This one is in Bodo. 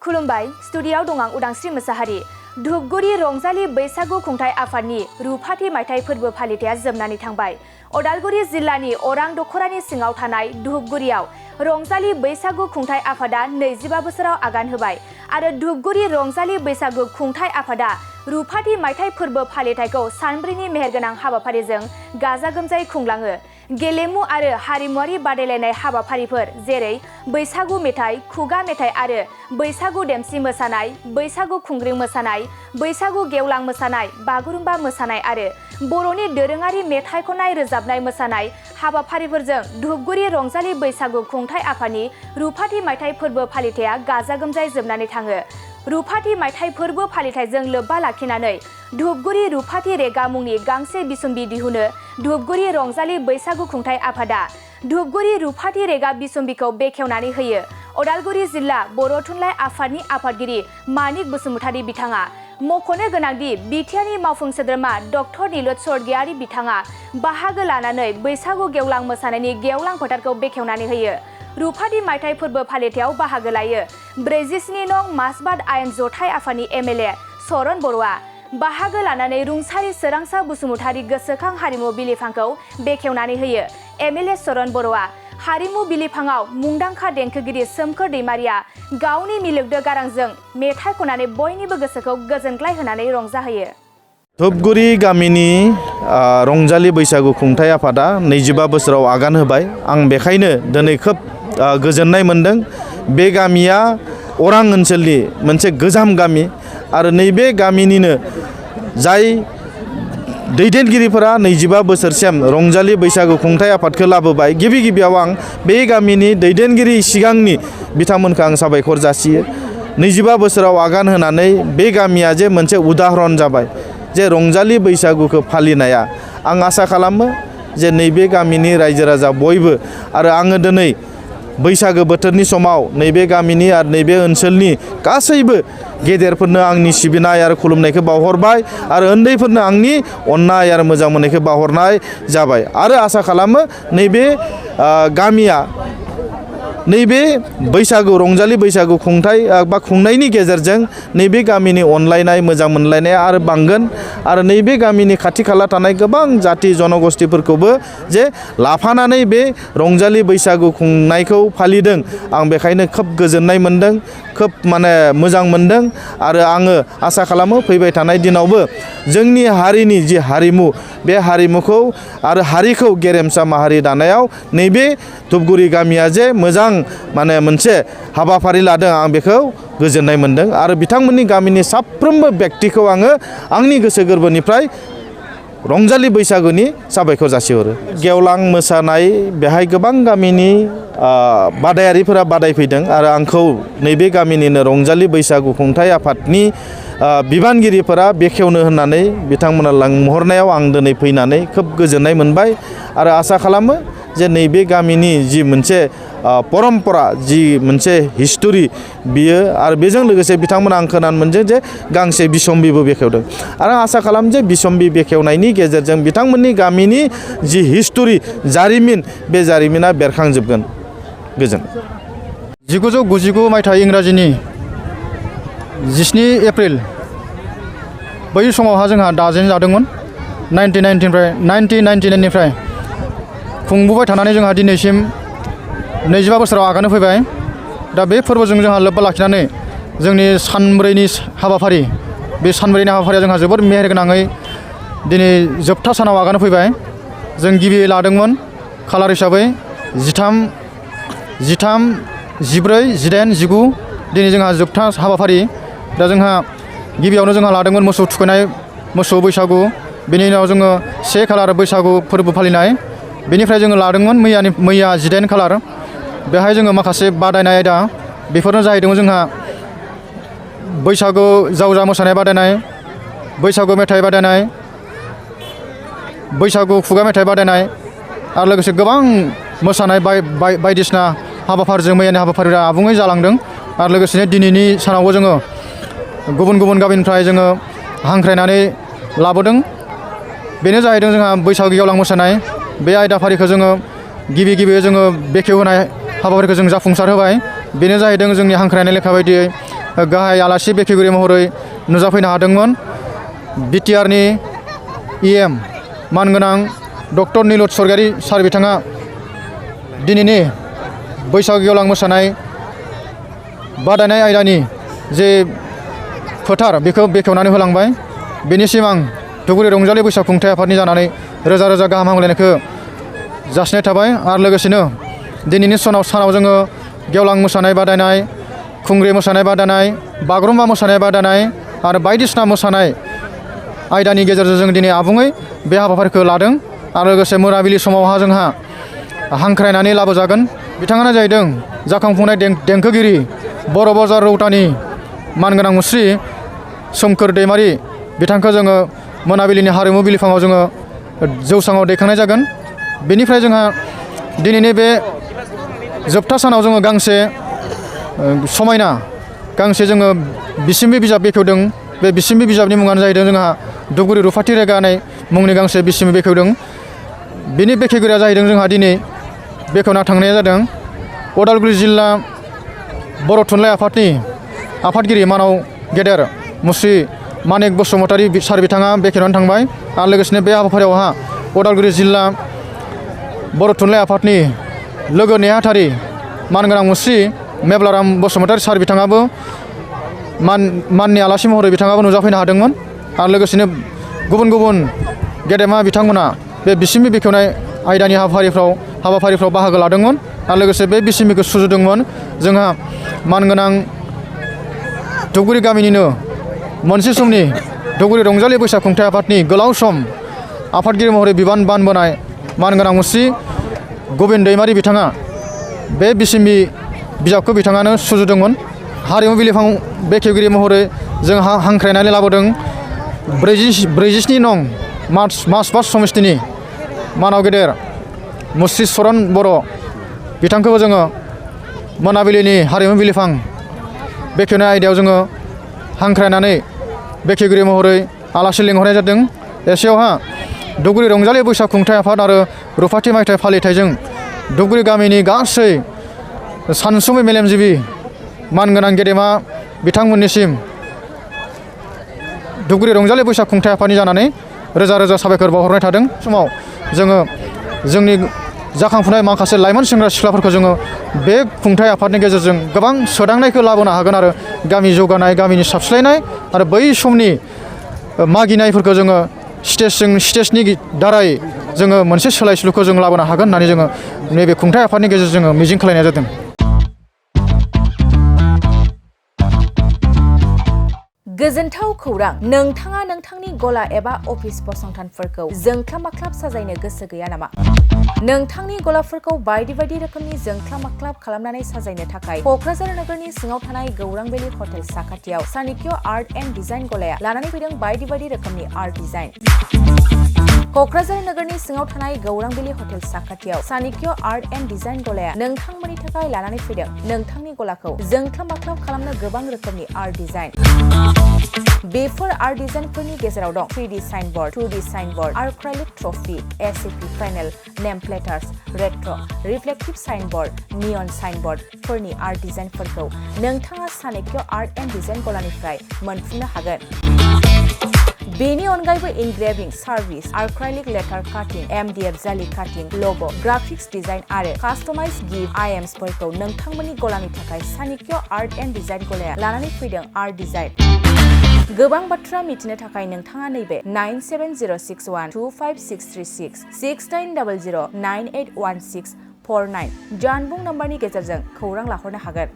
खुलुमबाय स्टुडियाव दं आं उदांस्रि मोसाहारि। धुपगुरि रंजालि बैसागु खुंथाय आफादनि रुफाथि मायथाइ फोरबो फालिथाया जोबनानै थांबाय। उदालगुरि जिल्लानि अरां दखरानि सिङाव थानाय धुपगुरियाव रंजालि बैसागु खुंथाय आफादा 25 बोसोराव आगान होबाय आरो धुपगुरि रंजालि बैसागु खुंथाय आफादा रुफाथि मायथाइ फोरबो फालिथायखौ सानब्रैनि मेहेरगोनां हाबाफारिजों गाजा गोमजायै खुंलाङो। गेलेमु आरो हारिमुआरि बादायलायनाय हाबाफारिफोर जेरै बैसागु मेथाइ, खुगा मेथाइ आरो बैसागु देमसि मोसानाय, बैसागु खुंग्रि मोसानाय, बैसागु गेवलां मोसानाय, बागुरुम्बा मोसानाय आरो बर'नि दोरोङारि मेथाइ खननाय रोजाबनाय मोसानाय हाबाफारिफोरजों धुपगुरि रंजालि बैसागु खुंथाय आफादनि रुफाथि मायथाइ फोरबो फालिथाया गाजा गोमजायै जोबनानै थाङो। रुफाथि मायथाइ फोरबो फालिथायजों लोब्बा लाखिनानै धुपगुरि रुफाथि रेगा मुंनि गांसे बिसम्बि दिहुनो धुपगुरि रंजालि बैसागु खुंथाय आफादा। धुपगुरि रुफाथि रेगा बिसम्बिखौ बेखेवनानै होयो उदालगुरि जिल्ला बर' थुनलाइ आफादनि आफादगिरि मानिक बसुमतारी बिथाङा। मख'नो गोनांदि बिटिआरनि मावफुं सोद्रोमा डक्टर नीलद स्वर्गियारि बिथाङा बाहागो लानानै बैसागु गेवलां मोसानायनि गेवलां फोथारखौ बेखेवनानै होयो। रुफाथि मायथाइ फोरबो फालिथायाव बाहागो लायो 47 नं मासबाद आयेन जथाइ आफादनि एमएलए चरण बर'आ। बाहागो लानानै रुंसारि सोरांसा बसुमतारी गोसोखां हारिमु बिलिफांखौ बेखेवनानै होयो एमएलए चरण बर'आ। हारिमु बिलिफाङाव मुंदांखा देंखोगिरि सोमखोर दैमारिया गावनि मिलौदो गारांजों मेथाइ खननानै बयनिबो गोसोखौ गोजोनग्लाय होनानै रंजाहोयो। धुपगुरि गामिनि रंजालि बैसागु खुंथाय आफादा 25 बोसोराव आगान होबाय। आं बेखायनो दिनै खोब गोजोननाय मोनदों। बे गामिया अरां ओनसोलनि मोनसे गोजाम गामि आरो नैबे गामिनिनो जाय दैदेनगिरिफोरा 25 बोसोरसिम रंजालि बैसागु खुंथाय आफादखौ लाबोबाय। गिबियाव आं बे गामिनि दैदेनगिरि सिगांनि बिथांमोनखौ आं साबायखर जासियो। 25 बोसोराव आगान होनानै बे गामिया जे मोनसे उदाहरन जाबाय जे रंजालि बैसागुखौ फालिनाया। आं आसा खालामो जे नैबे गामिनि रायजो राजा बयबो आरो आङो दिनै बैसागो बोथोरनि समाव नैबे गामिनि आरो नैबे ओनसोलनि गासैबो गेदेरफोरनो आंनि सिबिनाय आरो खुलुमनायखौ बावहरबाय आरो उन्दैफोरनो आंनि अननाय आरो मोजां मोननायखौ बावहरनाय जाबाय आरो आसा खालामो नैबे गामिया नैबे बैसागु रंजालि बैसागु खुंथाय बा खुंनायनि गेजेरजों नैबे गामिनि अनलायनाय मोजां मोनलायनाया आरो बांगोन आरो नैबे गामिनि खाथि खाला थानाय गोबां जाति जनगोष्ठीफोरखौबो जे लाफानानै बे रंजालि बैसागु खुंनायखौ फालिदों। आं बेखायनो खोब गोजोननाय मोनदों, खोब मोजां मोनदों आरो आङो आसा खालामो फैबाय थानाय दिनावबो जोंनि हारिनि जि हारिमु बे हारिमुखौ आरो हारिखौ गेरेमसा माहारि दानायाव नैबे धुपगुरि गामिया जे मोजां मोनसे हाबाफारि लादों आं बेखौ गोजोननाय मोनदों आरो बिथांमोननि गामिनि साफ्रोमबो व्यक्तिखौ आङो आंनि गोसो गोरबोनिफ्राय रंजालि बैसागुनि साबायखर जासिहरो। गेवलां मोसानाय बेहाय गोबां गामिनि बादायारिफोरा बादायफैदों आरो आंखौ नैबे गामिनिनो रंजालि बैसागु खुंथाय आफादनि बिबानगिरिफोरा बेखेवनो होननानै बिथांमोना लिंहरनायाव आं दिनै फैनानै खोब गोजोननाय मोनबाय आरो आसा खालामो जे नैबे गामिनि जि मोनसे परम्परा जि मोनसे हिस्टरि बियो आरो बेजों लोगोसे बिथांमोना आं खोनानो मोनदों जे गांसे बिसम्बिबो बेखेवदों आरो आं आसा खालामो जे बिसम्बि बेखेवनायनि गेजेरजों बिथांमोननि गामिनि जि हिस्टरि जारिमिन बे जारिमिना बेरखांजोबगोन। गोजोन। 1999 मायथाइ इंराजिनि 17 एप्रिल बै समावहा जोंहा दाजेन जादोंमोन। 1999निफ्राय खुंबोबाय थानानै जोंहा दिनैसिम 25 बोसोराव आगान होफैबाय। दा बे फोरबोजों जोंहा लोब्बा लाखिनानै जोंनि सानब्रैनि हाबाफारि बे सानब्रैनि हाबाफारिया जोंहा जोबोद मेहेरगोनाङै दिनै जोबथा सानाव आगान होफैबाय। जों गिबि लादोंमोन खालार हिसाबै 13, 14, 18, 19 दिनै जोंहा जोबथा हाबाफारि। दा जोंहा गिबियावनो जोंहा लादोंमोन मोसौ थुखैनाय, मोसौ बैसागु। बेनि उनाव जोङो 1 खालार बैसागु फोरबो फालिनाय। बेनिफ्राय जोङो लादोंमोन मैया 18 खालार। बेहाय जोङो माखासे बादायनाय आयदा बेफोरनो जाहैदोंमोन जोंहा बैसागु जावजा मोसानाय बादायनाय, बैसागु मेथाइ बादायनाय, बैसागु खुगा मेथाइ बादायनाय आरो लोगोसे गोबां मोसानाय बायदिसिना हाबाफारिजों मैयानि हाबाफारिया आबुङै जालांदों आरो लोगोसेनो दिनैनि सानावबो जोङो गुबुन गुबुन गामिनिफ्राय जोङो हांख्रायनानै लाबोदों। बेनो जाहैदों जोंहा बैसागु गेवलां मोसानाय। बे आयदाफारिखौ जोङो गिबि जोङो बेखेवहोनाय हाबाफारिखौ जों जाफुंसार होबाय। बेनो जाहैदों जोंनि हांख्रायनाय लेखा बायदियै गाहाय आलासि बेखेवगिरि महरै नुजाफैनो हादोंमोन। बिटिआरनि EM मानगोनां डक्टर नीलद स्वर्गियारि सार बिथाङा दिनैनि बैसागु गेवलां मोसानाय बादायनाय आयदानि जे फोथार बेखौ बेखेवनानै होलांबाय। बेनिसिम आं धुबुरी रंजालि बैसागु खुंथाय आफादनि जानानै रोजा रोजा गाहाम हामलायनायखौ जासिनाय थाबाय। आरो लोगोसेनो दिनैनि सानाव जोङो गेवलां मोसानाय बादायनाय, खुंग्रि मोसानाय बादायनाय, बागुरुम्बा मोसानाय बादायनाय आरो बायदिसिना मोसानाय आयदानि गेजेरजों जों दिनै आबुङै बे हाबाफारिखौ लादों। आरो लोगोसे मोनाबिलि समावहा जोंहा हांख्रायनानै लाबोजागोन बिथाङानो जाहैदों जाखांफुनाय देंखोगिरि बर' बाजार रौतानि मानगोनां मुस्रि सोमखोर दैमारि बिथांखौ जोङो मोनाबिलिनि हारिमु बिलिफाङाव जोङो जौसाङाव दैखांनाय जागोन। बेनिफ्राय जोंहा दिनैनि बे जोबथा सानाव जोङो गांसे समायना गांसे जोङो बिसिम्बि बिजाब बेखेवदों। बे बिसिम्बि बिजाबनि मुङानो जाहैदों जोंहा धुबुरी रुफाथि रेगानाय मुंनि गांसे बिसिम्बि बेखेवदों। बिनि बेखेवगिरिया जाहैदों जोंहा दिनै बेखेवना थांनाया जादों उदालगुरि जिल्ला बर' थुनलाइ आफादनि आफादगिरि मानाव गेदेर मुस्रि मानिक बसुमतारी सार बिथाङा बेखेवनानै थांबाय। आरो लोगोसेनो बे हाबाफारियावहा उदालगुरि जिल्ला बर' थुनलाइ आफादनि लोगो नेहाथारि मानगोनां मुस्रि मेब्लाराम बसुमतारी सार बिथाङाबो माननि आलासि महरै बिथाङाबो नुजाफैनो हादोंमोन। आरो लोगोसेनो गुबुन गुबुन गेदेमा बिथांमोना बे बिसिम्बि बेखेवनाय आयदानि हाबाफारिफ्राव बाहागो लादोंमोन। आरो लोगोसे बे बिसिम्बिखौ सुजुदोंमोन जोंहा मानगोनां धुबुरी गामिनिनो मोनसे समनि धुबुरी रंजालि बैसागु खुंथाय आफादनि गोलाव सम आफादगिरि महरै बिबान बानबोनाय मानगोनां मुस्रि गबिन दैमारि बिथाङा बे बिसिम्बि बिजाबखौ बिथाङानो सुजुदोंमोन। हारिमु बिलिफां बेखेवगिरि महरै जों हांख्रायनानै लाबोदों 47 नं मासबास समिस्थिनि मानाव गेदेर मुस्रि सरन बर' बिथांखौबो जोङो मोनाबिलिनि हारिमु बिलिफां बेखेवनाय आयदायाव जोङो हांख्रायनानै बेखेवगिरि महरै आलासि लिंहरनाय जादों। एसेयावहा धुबुरी रंजालि बैसागु खुंथाय आफाद आरो रुफाथि मायथाइ फालिथायजों धुबुरी गामिनि गासै सानसुमै मेलेमजिबि मानगोनां गेदेमा बिथांमोननिसिम धुबुरी रंजालि बैसागु खुंथाय आफादनि जानानै रोजा रोजा साबायखर बावहरनाय थादों। समाव जोङो जोंनि जाखांफुनाय माखासे लाइमोन सेंग्रा सिख्लाफोरखौ जोङो बे खुंथाय आफादनि गेजेरजों गोबां सोदांनायखौ लाबोनो हागोन आरो गामि जौगानाय गामिनि साबस्लायनाय आरो बै समनि मागिनायफोरखौ जोङो स्टेजनि दारै जोङो मोनसे सोलायस्लुखौ जों लाबोनो हागोन होननानै जोङो नैबे खुंथाय आफादनि गेजेरजों जोङो मिजिं खालामनाय जादों। गोजोनथाव खौरां, नोंथाङा नोंथांनि गला एबा अफिस फसंथानफोरखौ जोंख्लाब माख्लाब साजायनो गोसो गैया नामा? नोंथांनि गलाफोरखौ बायदि बायदि रोखोमनि जोंख्लाब माख्लाब खालामनानै साजायनो थाखाय क'क्राझार नोगोरनि सिङाव थानाय गौरां भेलि हटेल साखाथियाव चाणक्य आर्ट एन्ड डिजाइन गलाया लानानै फैदों बायदि बायदि रोखोमनि आर्ट डिजाइन। क'क्राझार नोगोरनि सिङाव थानाय गौरां भेलि हटेल साखाथियाव चाणक्य आर्ट एन्ड डिजाइन गलाया नोंथांमोननि थाखाय लानानै फैदों नोंथांनि गलाखौ जोंख्लाब माख्लाब खालामनो गोबां रोखोमनि आर्ट डिजाइन। बेफोर आर्ट डिजाइनफोरनि गेजेराव दं 3D signboard, 2D signboard, acrylic trophy, ACP panel, name प्लेटार्स, रेट्र, रिफ्लेक्टिभ साइनबोर्ड, नियन साइनबोर्डफोरनि आर्ट डिजाइनफोरखौ नोंथाङा चाणक्य आर्ट एन्ड डिजाइन गलानिफ्राय मोनफुंनो हागोन। बेनि अनगायैबो इनग्रेविं सार्भिस, आर्क्राइलिक लेटार काटिं, MDF जालि काटिं, लग', ग्राफिक्स डिजाइन आरो कास्टमाइज गिफ्ट आइटेम्सफोरखौ नोंथांमोननि गलानि थाखाय चाणक्य आर्ट एन्ड डिजाइन गलाया लानानै फैदों आर्ट डिजाइन। गोबां बाथ्रा मिथिनो थाखाय नोंथाङा नैबे 9706125636 6800981649 जानबुं नम्बरनि गेजेरजों खौरां लाहरनो हागोन।